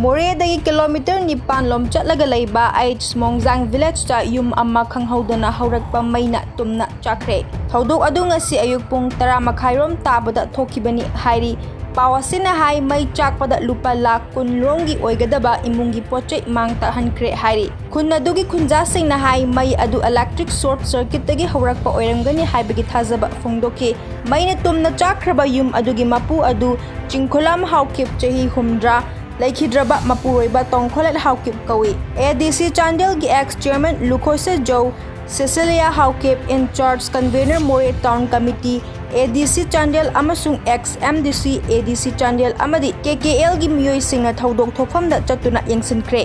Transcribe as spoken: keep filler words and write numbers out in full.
ꯃꯣꯔꯦꯗꯒꯤ ꯀꯤꯂꯣꯃꯤꯇꯔ ꯅꯤꯄꯥꯟ ꯂꯣꯝ ꯆꯠꯂꯒ ꯂꯩꯕ ꯑꯩꯆ ꯃꯣꯡꯖꯥꯡ ꯚꯤꯂꯦꯖꯇ ꯌꯨꯝ ꯑꯃ ꯈꯪꯍꯧꯗꯅ ꯍꯧꯔꯛꯄ ꯃꯩꯅ ꯇꯨꯝꯅ ꯆꯥꯛꯈ꯭ꯔꯦ꯫ ꯊꯧꯗꯣꯛ ꯑꯗꯨ ꯉꯁꯤ ꯑꯌꯨꯛ ꯄꯨꯡ ꯇꯔꯥ ꯃꯈꯥꯏꯔꯣꯝ ꯇꯥꯕꯗ ꯊꯣꯛꯈꯤꯕꯅꯤ ꯍꯥꯏꯔꯤ꯫ ꯄꯥꯎ ꯑꯁꯤꯅ ꯍꯥꯏ, ꯃꯩ ꯆꯥꯛꯄꯗ ꯂꯨꯄꯥ ꯂꯥꯈ ꯀꯨꯟ ꯔꯣꯝꯒꯤ ꯑꯣꯏꯒꯗꯕ ꯏꯃꯨꯡꯒꯤ ꯄꯣꯠꯆꯩ ꯃꯥꯡ ꯇꯥꯛꯍꯟꯈ꯭ꯔꯦ ꯍꯥꯏꯔꯤ꯫ ꯈꯨꯟ ꯑꯗꯨꯒꯤ ꯈꯨꯟꯖꯥꯁꯤꯡꯅ ꯍꯥꯏ, ꯃꯩ ꯑꯗꯨ ꯏꯂꯦꯛꯇ꯭ꯔꯤꯛ ꯁꯣꯔꯠ ꯁꯔꯀꯤꯠꯇꯒꯤ ꯍꯧꯔꯛꯄ ꯑꯣꯏꯔꯝꯒꯅꯤ ꯍꯥꯏꯕꯒꯤ ꯊꯥꯖꯕ ꯐꯣꯡꯗꯣꯛꯈꯤ꯫ ꯃꯩꯅ ꯇꯨꯝꯅ ꯆꯥꯛꯈ꯭ꯔꯕ ꯌꯨꯝ ꯑꯗꯨꯒꯤ ꯃꯄꯨ ꯑꯗꯨ ꯆꯤꯡꯈꯨꯂꯥꯝ ꯍꯥꯎꯀꯤꯞ, ꯆꯍꯤ ꯍꯨꯝꯗ꯭ꯔꯥ, ꯂꯩꯈꯤꯗ꯭ꯔꯕ ꯃꯄꯨꯔꯣꯏꯕ ꯇꯣꯡꯈꯣꯂꯦꯠ ꯍꯥꯎꯀꯤꯞ ꯀꯧꯏ꯫ ꯑꯦ ꯗꯤ ꯁꯤ ꯆꯥꯟꯗꯦꯜꯒꯤ ꯑꯦꯛꯁ ꯆꯤꯌꯔꯃꯦꯟ ꯂꯨꯈꯣꯏꯁꯦ ꯖꯧ, ꯁꯤꯁꯤꯂꯤꯌꯥ ꯍꯥꯎꯀꯤꯞ, ꯏꯟ ꯆꯥꯔꯖ ꯀꯟꯚꯦꯅꯔ ꯃꯣꯔꯦ ꯇꯥꯎꯟ ꯀꯃꯤꯇꯤ, ꯑꯦ ꯗꯤ ꯁꯤ ꯆꯥꯟꯗꯦꯜ ꯑꯃꯁꯨꯡ ꯑꯦꯛꯁ ꯑꯦꯝ ꯗꯤ ꯁꯤ, ꯑꯦ ꯗꯤ ꯁꯤ ꯆꯥꯟꯗꯦꯜ ꯑꯃꯗꯤ ꯀꯦ ꯀꯦ ꯑꯦꯜꯒꯤ ꯃꯤꯑꯣꯏꯁꯤꯡꯅ ꯊꯧꯗꯣꯛ ꯊꯣꯛꯐꯝꯗ ꯆꯠꯇꯨꯅ ꯌꯦꯡꯁꯤꯟꯈ꯭ꯔꯦ꯫